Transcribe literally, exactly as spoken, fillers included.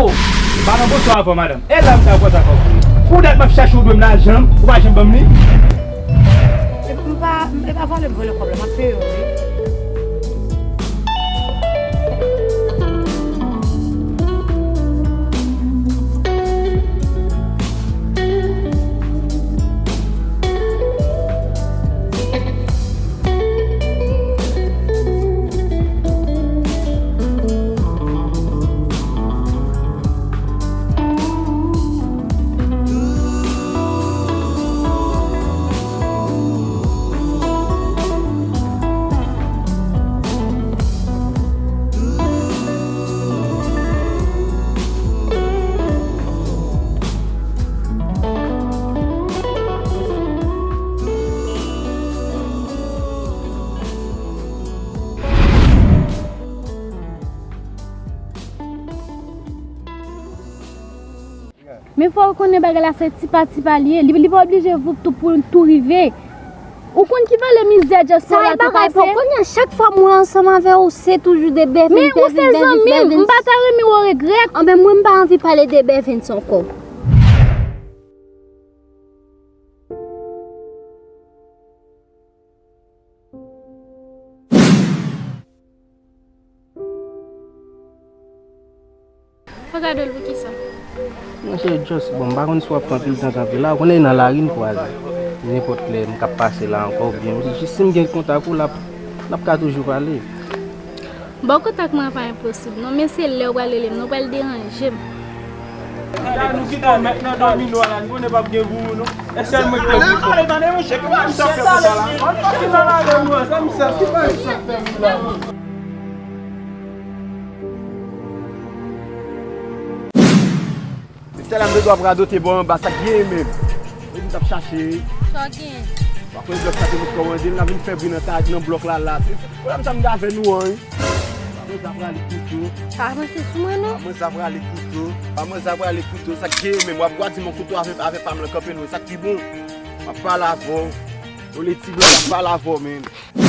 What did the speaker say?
Oh, pa nan bonswa avè w, madanm. E la m ta pran sa kòb. Pou dat m ap chache w dwe m lajan, ou pa janm ban m li. E m pa, e pa vòlè m vòlè kòb la, m ap peye w, wi. Men fò w konnen bagay la se ti pa ti pa l ye. Li, li pa oblije voup tou pou tou rive. Ou konn ki valè mizè dyaspora tou pase? Sa e bagay fò konnen, chak fwa mwen ansanm avè w, se toujou de Bevins, Bevins, Bevins, Bevins. Men ou se zanmi m, m pa ta renmen w regrèt. Anben mwen m pa anvi pale de Bevins ankò. Ou gade l pou kisa? Monchè, just, bon, m pa konn si w ap fè anpil tan kanpe la, ou konnen nan lari n kwaze. Nenpòt lè m ka pase la ankò, oubyen jis si m gen kontak ou la, n ap ka toujou pale. Bon, kontak mwen pa enposib non, men se lè w pral rele m, non, w pral deranje m. Gade nou kite w mèt nan domino a la, nou konnen p ap gen vouvou non. E sèl mwen ki fè vouvou. Pale tande monchè, ki bagay misye ap fè konsa la? Ki bagay misye ap fè moun la? Talè m te dwe ap radote bò anba, sa k genyen menm? Ou di m t ap chache. Sa w genyen? Pa konn blòk sa te met kòmande l, n a vin fè bri nan kay, nan blòk la la. Se pwoblèm sa m gen avè nou an, wi. Pa manzè ap rale kouto. Pa panse sou mwen non. Pa manzè ap rale kouto. Pa manzè ap rale kouto, sa k genyen menm? W ap gwa di m yon kouto avè, avè pa m lan kanpe lwen, sa k pi bon? M ap pale avè w. Olye ti blan, m ap pale avè w menm.